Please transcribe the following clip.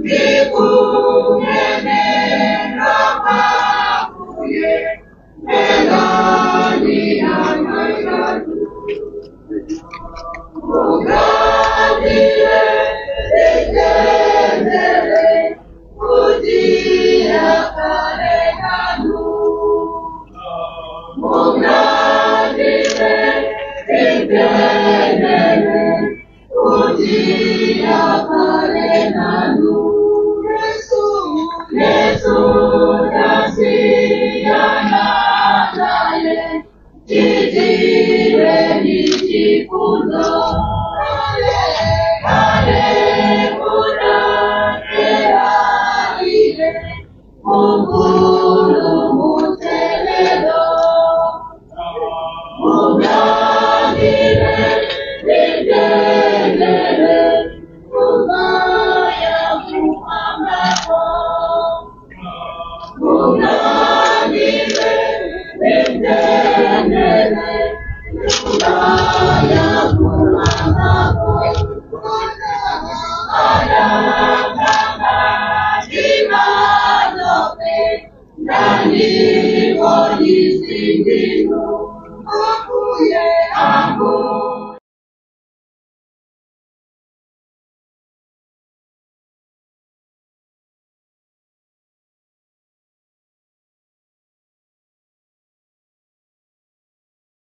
Ndikunenera pakuye, Melania Maitatu. Mugandire zitendere, kutia karekanu. Mugandire zitendere, kutia karekanu. Yesu, Yesu tasiyana naye, titire nichifundo. Kale, kale, kura, ire, mungulu mutelelo. Mugandire zitendere, kubaya kuhamako. Mugandire zitendere, kubaya kuhamako. Adamama dimanope, nani konisindinu.